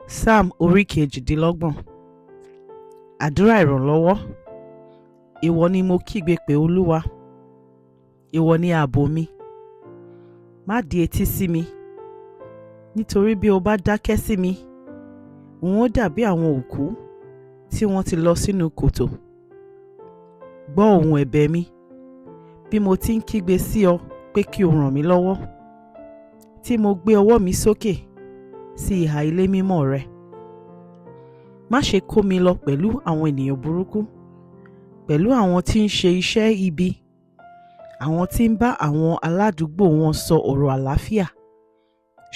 Psalm orí 28. Àdúrà ìrànlọ́wọ́. Ìwọ ni mo kígbe pè, Olúwa, ìwọ ni ààbò mi. Má di etí sí mi, nítorí bí o bá dákẹ́ sí mi, n ó dàbí àwọn òkú tí wọ́n ti lọ sínú kòtò. Gbọ́ ohùn ẹ̀bẹ̀ mi bí mo ti ń kígbe sí ọ pé kí o ràn mí lọ́wọ́, tí mo gbé ọwọ́ mi sókè sí ìhà ilé mímọ́ rẹ. Má ṣe kó mi lọ pẹ̀lú àwọn ènìyàn burúkú, pẹ̀lú àwọn tí ń ṣe iṣẹ́ ibi, àwọn tí ń bá àwọn aládùúgbò wọn sọ ọ̀rọ̀ àlàáfíà,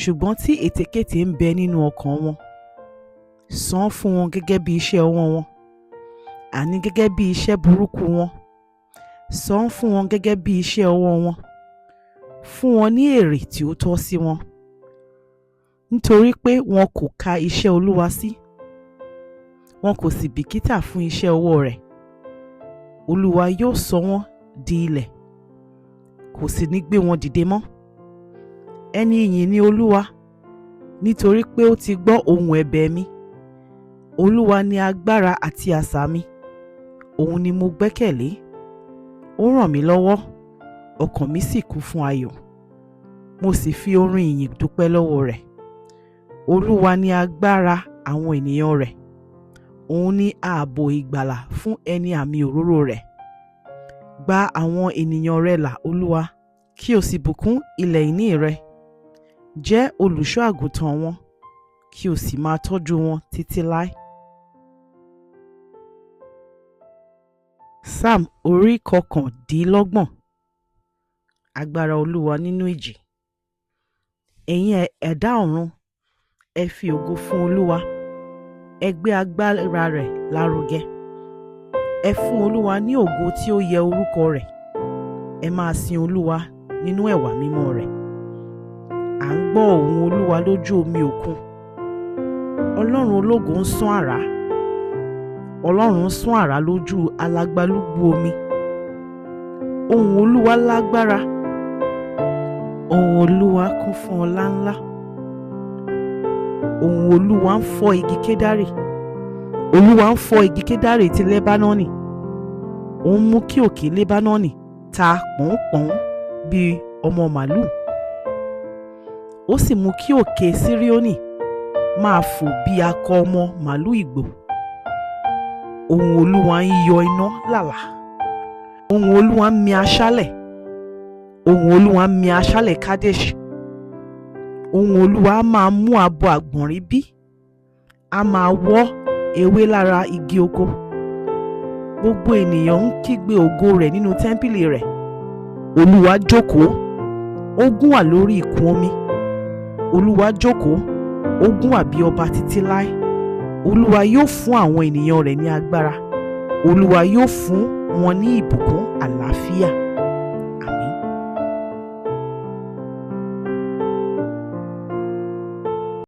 ṣùgbọ́n tí ètekéte ń bẹ nínú ọkàn wọn. San án fún wọn gẹ́gẹ́ bí iṣẹ́ ọwọ́ wọn, àní gẹ́gẹ́ bí iṣẹ́ burúkú wọn. San án fún wọn gẹ́gẹ́ bí iṣẹ́ ọwọ́ wọn. Fún wọn ní èrè tí ó tọ́ sí wọn. Nítorí pé wọn kò ka iṣẹ́ Olúwa sí, wọn kò sì bìkítà fún iṣẹ́ ọwọ́ rẹ̀. Olúwa yóò sọ wọ́n di ilẹ̀, kò sì ní gbé wọn dìde mọ́. Ẹni ìyìn ni Olúwa, nítorí pé ó ti gbọ́ ohùn ẹ̀bẹ̀ mi. Olúwa ni agbára àti asà mi, òun ni mo gbẹ́kẹ̀lé. Ó ràn mí lọ́wọ́, ọkàn mi sì kún fún ayọ̀. Mo sì fi orin ìyìn dúpẹ́ lọ́wọ́ rẹ̀. Olúwa ni agbára àwọn ènìyàn rẹ̀, òun ni ààbò ìgbàlà fún ẹni àmì òróró rẹ̀. Gba àwọn ènìyàn rẹ là, Olúwa, kí o sì bùkún ilẹ̀ ìní rẹ. Jẹ́ olùṣọ́ àgùntàn wọn, kí o sì máa tọ́jú wọn títí láé. Psalm orí 29. Agbára Olúwa nínú ìjì. Ẹ̀yin ẹ̀dá ọ̀run, ẹ fi ògo fún Olúwa. Ẹ gbé agbára rẹ̀ lárugẹ. Ẹ fún Olúwa ní ògo tí ó yẹ orúkọ rẹ̀. Ẹ máa sin Olúwa nínú ẹwà mímọ́ rẹ̀. À ń gbọ́ ohùn Olúwa lójú omi òkun. Ọlọ́run ológo ń sán àrá. Ọlọ́run ń sán àrá lójú alagbalúgbú omi. Ohùn Olúwa lágbára. Ohùn Olúwa kún fún ọlá ńlá. Ohùn Olúwa ń fọ́ igi kedari. Olúwa ń fọ́ igi kedari ti Lẹ́bánọ́nì. Ó ń mú kí òkè Lẹ́bánọ́nì ta pọ̀npọ̀n bí ọmọ màlúù. Ó sì mú kí òkè Síríónì máa fò bí akọ ọmọ màlúù ìgbò. Ohùn Olúwa ń yọ iná lálá. Ohùn Olúwa ń mi aṣálẹ̀. Ohùn Olúwa ń mi aṣálẹ̀ Kadeṣi. Ohùn Olúwa á máa mú abo àgbọ̀nrín bí, á máa wọ́ ewé lára igi oko. Gbogbo ènìyàn ń kígbe ògo rẹ̀ nínú tẹ́ḿpìlì rẹ̀. Olúwa jókòó, ó gúnwà lórí ìkún omi. Olúwa jókòó, ó gúnwà bí ọba títí láé. Olúwa yóò fún àwọn ènìyàn rẹ̀ ní agbára. Olúwa yóò fún wọn ní ìbùkún àlàáfíà.